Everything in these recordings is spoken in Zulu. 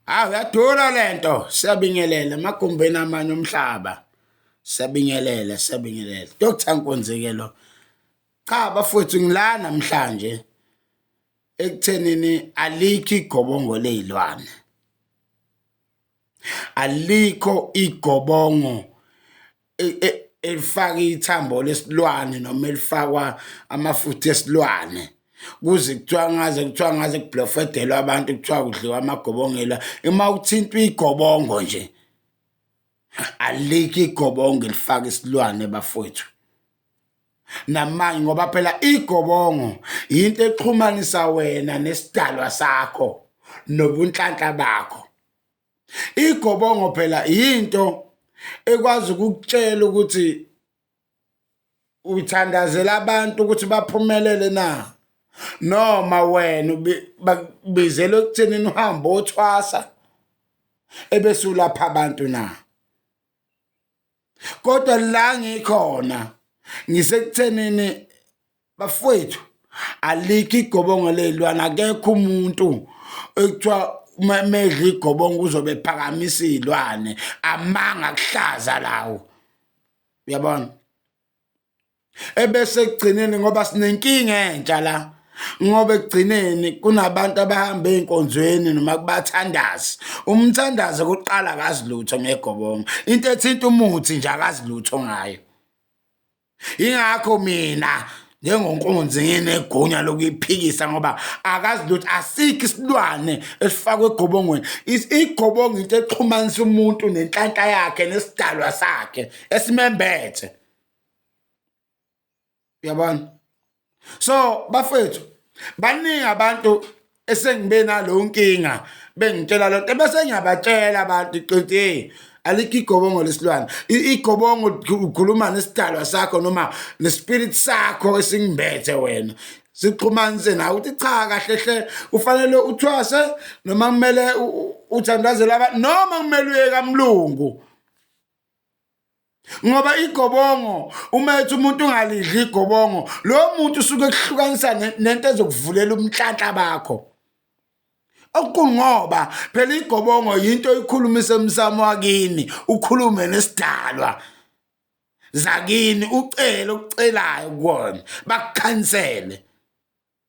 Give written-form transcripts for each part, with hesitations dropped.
Hawu yadula lento, siyabingelela emagumbini amanye omhlaba. Siyabingelela, siyabingelela. Dr Nkunzi-ke lo. Cha bafowethu ngila namhlanje ekuthenini alikho igobongo ley'lwane. Alikho igobongo e, e, elifaka ithambo lesilwane noma elifakwa amafutha esilwane kuze kuthiwa ngaze kuthiwa ngaze kublofedelwa abantu kuthiwa kudliwa amagobongela uma uthintwa igobongo nje alikho igobongo elifaka isilwane bafowethu namanye ngoba phela igobongo yinto exhumanisa wena nesidalwa sakho nobunhlanhla bakho Igobongo phela yinto ekwazi ukukutshela ukuthi uthandazela abantu ukuthi baphumelele na noma wena bakubizelwe ekuthenini uhambe othwasa ebese ulapha abantu na. Kodwa la ngikhona ngisekuthenini bafowethu alikho igobongo ley'lwane akekho umuntu ekuthiwa medla igobongo uzobe ephakamisa iy'lwane amanga kuhlaza lawo uyabona ebese ekugcineni ngoba sinenkinga entsha la ngoba ekugcineni kunabantu abahamba ey'nkonzweni noma kubathandazi umthandazi kuqala akazi lutho ngegobongo into ethinta umuthi nje akazi lutho ngayo Ingakho mina njengonkunzi nginegunya lokuyiphikisa ngoba akazi lutho asikho isilwane esifakwe egobongweni igobongo into exhumanisa umuntu nenhlanhla yakhe nesidalwa sakhe esimembethe uyabona so bafethu baningi abantu esengibe nalowo nkinga bengitshela lonto bese ngiyabatshela abantu iqinti hey alikho igobongo lesilwane igobongo ukhuluma nesidalwa sakho noma nespirit sakho esingimbethe wena sixhumanise nawe uthi cha kahle hle ufanele uthwase noma kumele uthandazele abantu noma kumele uye kamlungu ngoba igobongo uma ethi umuntu ungalidli igobongo lo muntu usuke ekuhlukanisa nento ezokuvulela umnhlanhla bakho okukhulu ngoba phela igobongo yinto oyikhulumisa emsamo wakini ukhulume nesidalwa zakini ucele okucelayo kuwona bakukhansele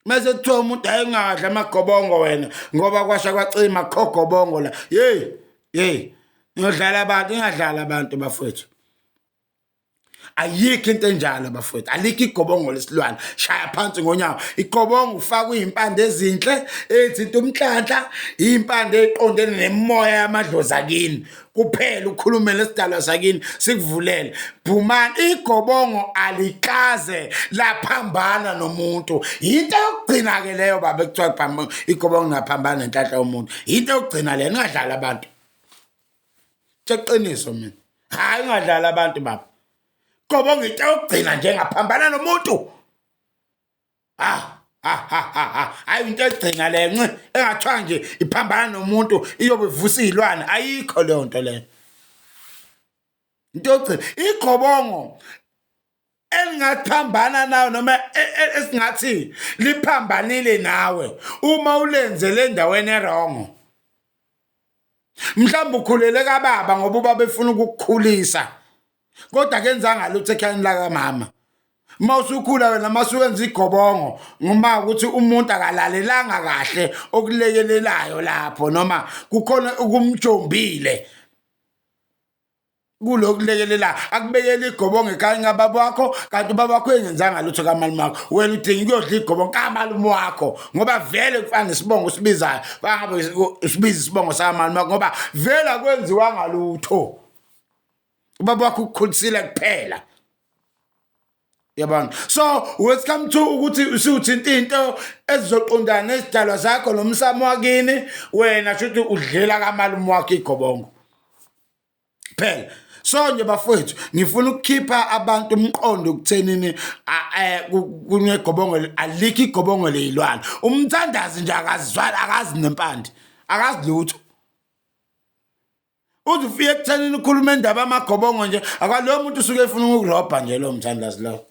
mase kuthiwa umuntu ayingadla amagobongo wena ngoba kwasha kwacima khogobongo la hey hey ngiyodlala abantu ingadlala abantu bafowethu ayikho into enjalo bafowethu alikho igobongo lesilwane shaya phansi ngonyawo igobongo ufaka izimpande ezinhle ezinto umhlanhla izimpande eziqondene nemoya yamadlozi akini kuphela ukhulume nesidalwa sakini sikuvulele phumani igobongo alikaze laphambana nomuntu yinto yokugcina ke leyo baba ekuthiwa igobongo ngaphambana nenhlanhla yomuntu yinto yokugcina leyo ningadlali abantu qiniso mina hayi ungadlali abantu baba gobongo into yokugcina nje ngaphambana nomuntu ha ha ha ha ha hayi into egcina le nci engathiwa nje iphambana nomuntu iyobe ivusa iy'lwane ayikho leyo nto leyo into yokugcina igobongo elingaphambana nawe noma e, e, esingathi liphambanile nawe uma ulenzele endaweni erongo mhlawumbe ukhulele kababa ngoba ubaba efuna ukukukhulisa kodwa kenzanga lutho ekhayeni lakamama uma usukhula wena uma usuwenza igobongo ngoma ukuthi umuntu akalalelanga kahle okulekelelayo lapho noma kukhona ukumjombile kulokulekelela akubekela igobongo ekhaya ngababa wakho kanti ubaba wakho engenzanga lutho kamalume wakho wena udinga ukuyodla igobongo kamalume wakho ngoba vele kufana nesibongo usibizayo bangabe usibiza isibongo sakamalume wakho ngoba vele akwenziwanga lutho ubaba wakho ukukhulisile kuphela yabona so when it come to ukuthi usuthinta into ezizoqondana nezidalwa zakho nomsamo wakini wena shuthi udlela kamalume wakho igobongo phela so nje bafowethu ngifuna ukukhipha abantu umqondo ukuthenini eh, kunegobongo alikho igobongo leyilwane umthandazi nje akazizwali akazi nempande akazi lutho uze ufike ekuthenini ukhuluma indaba amagobongo nje akwaloyo muntu usuke efuna ukukurobha nje lowo mthandazi lowo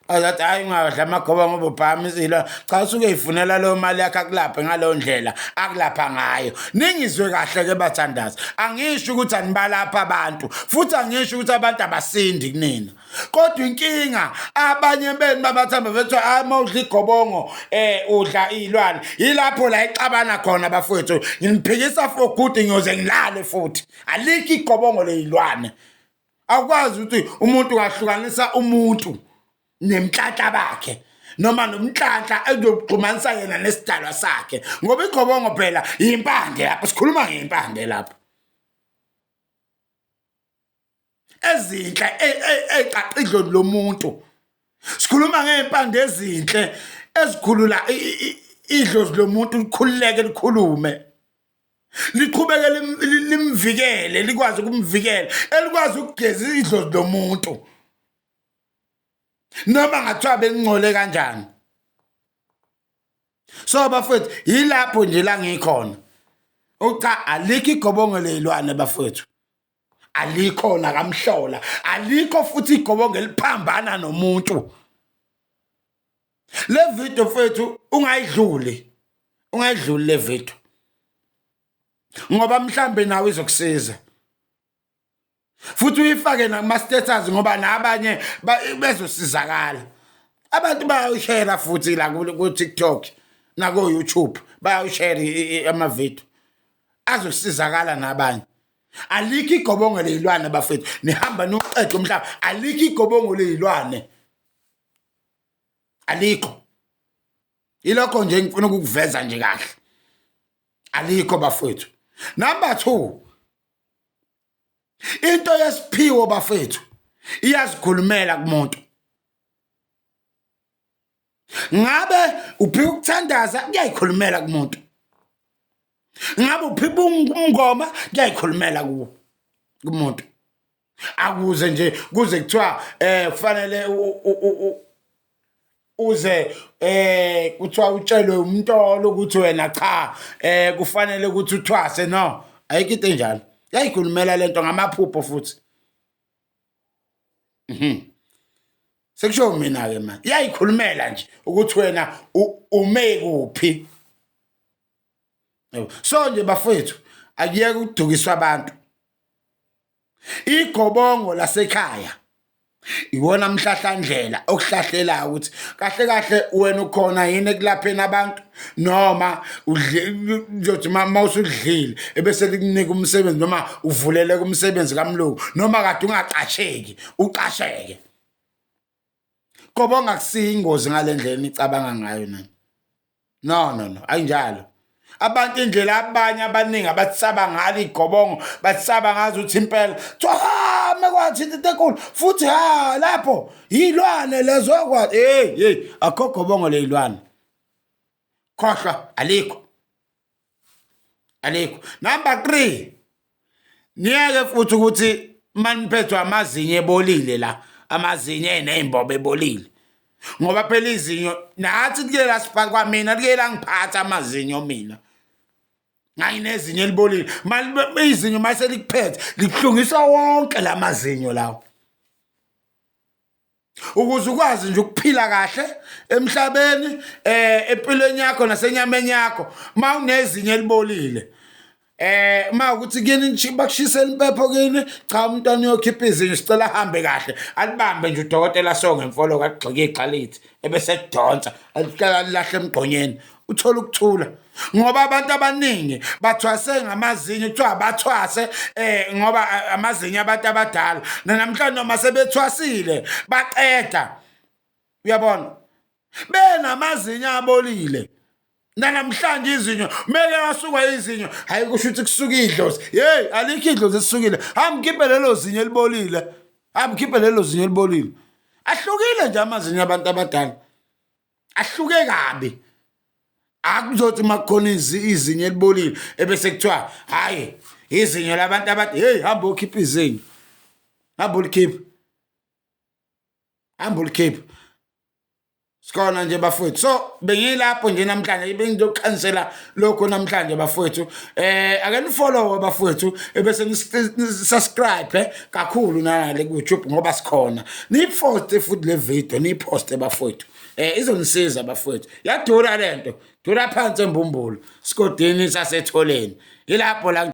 Azathi hayi ungadla amagoba ngoba ubhamisile. Cha usuke eyifunela leyo mali yakhe akulaphe ngaleyo ndlela akulapha ngayo. Ningizwe kahle ke bathandazi. Angisho ukuthi anibalapha abantu futhi angisho ukuthi abantu abasindi kunina. Kodwa inkinga abanye benu babathamba bethi hayi uma udla igobongo udla iy'lwane. Yilapho la ixabana khona bafowethu. Nginiphikisa for good ngiyoze ngilale futhi. Alikho igobongo ley'lwane. Awukwazi ukuthi umuntu ungahlukanisa umuntu nemnhlanhla bakhe noma nomnhlanhla ezokuxhumanisa yena nesidalwa sakhe ngoba igobongo phela yimpande lapho sikhuluma ngempande lapho ezinhle eqaqidloni lomuntu sikhuluma ngey'mpande ezinhle ezikhulula idlozi lomuntu likhululeke likhulume liqhubeke limvikele likwazi ukumvikela elikwazi ukugeza idlozi lomuntu noma ngathiwa bengcole kanjani. So bafowethu yilapho nje la ngikhona ucha alikho igobongo leyilwane bafowethu alikho nakamhlola alikho futhi igobongo eliphambana nomuntu. Le video mfethu ungayidluli, ungayidluli le video ngoba mhlambe nawe izokusiza futhi uyifake nakuma status ngoba nabanye bezosizakala. Abantu bayawushare futhi la ku TikTok nako YouTube bayawushare ama video azosizakala nabanye. Alikho igobongo leyilwane bafethu, nihamba niwuqede umhlaba. Alikho igobongo leyilwane, alikho. Ilokho nje ngifuna ukukuveza nje kahle, alikho bafethu. Number 2, into yesiphiwo bafethu iyazikhulumela kumuntu. Ngabe uphiwa ukuthandaza, kuyayikhulumela kumuntu. Ngabe uphiwa umngoma, kuyayikhulumela kuwo kumuntu. Akuze nje kuze kuthiwa kufanele uze kuthiwa utshelwe umntolo ukuthi wena cha kufanele ukuthi uthwase. No, ayikho into enjalo. Yayikhulumela lento ngamaphupho futhi. Sekusho mina ke manje iyayikhulumela nje ukuthi wena ume kuphi. So nje bafowethu akuyeke ukudukiswa abantu. Igobongo lasekhaya iwona mhlahlandlela okuhlahlelayo ukuthi kahle kahle wena ukhona yini ekulapheni abantu noma uzothi uma usudlile ebese likunika umsebenzi noma uvuleleke umsebenzi kamlungu noma kade ungaqasheki uqasheke. Gobongo akusiyo ingozi ngale ndlela enicabanga ngayo nani. No no no, ayinjalo. Abantu indlela abanye abaningi abathsaba ngalo igobongo, bathsaba ngazo ukuthi impela kuthiwa ha mekwathi into enkulu futhi ha lapho yilwane lezo kwathi hey hey akho gobongo leyilwane. Khohlwa alikho. Alikho. Number 3, niyeke futhi ukuthi maniphethwe amazinyo ebolile la, amazinyo enezimbobo ebolile. Ngoba phela izinyo nathi kuye la siphatha kwamina kuye la ngiphatha amazinyo mina. Ngayinezinyo elibolile. Mali izinyo mase likuphethe likuhlungisa wonke lamazinyo lawo. Ukuze ukwazi nje ukuphila kahle emhlabeni empilweni yakho nasenyameni yakho mawunezinyo elibolile. Ma ukuthi kini bakushisela impepho kini, cha umntwana uyokhipha izinyo sicela ahambe kahle, alibambe nje udokotela songe mfolo kagxike igxalithi ebese edonsa alihlala alilahle emgqonyeni uthola ukuthula. Ngoba abantu abaningi bathwase ngamazinyo, kuthiwa bathwase ngoba amazinyo abantu abadala namhlanje noma sebethwasile baqeda, uyabona benamazinyo abolile nanamhlanje izinyo mele wasuka izinyo, hayi kusho ukuthi kusuka idlozi. Hey, alikho idlozi esisukile, hamkhiphe lelo zinyo elibolile, hamkhiphe lelo zinyo elibolile. Ahlukile nje amazinyo abantu abadala, ahluke kabi. Akuzothi makukhona izinyo elibolile ebese kuthiwa hayi izinyo labantu abadala. Hey, hamba ukhiphe izinyo, hamba ulikhiphe, hamba ulikhiphe. Sikhona nje bafowethu. So bengilapho nje namhlanje, bengizoqhanisela lokho namhlanje bafowethu. Ake nifollow bafowethu, ebese ni-subscribe kakhulu nale ku YouTube ngoba sikhona. Niyiposte futhi le video, niyiposte bafowethu. Izonisiza bafowethu. Yadura lento. Dura phansi embumbulu. Sigodini sasetholeni. Ilapho la.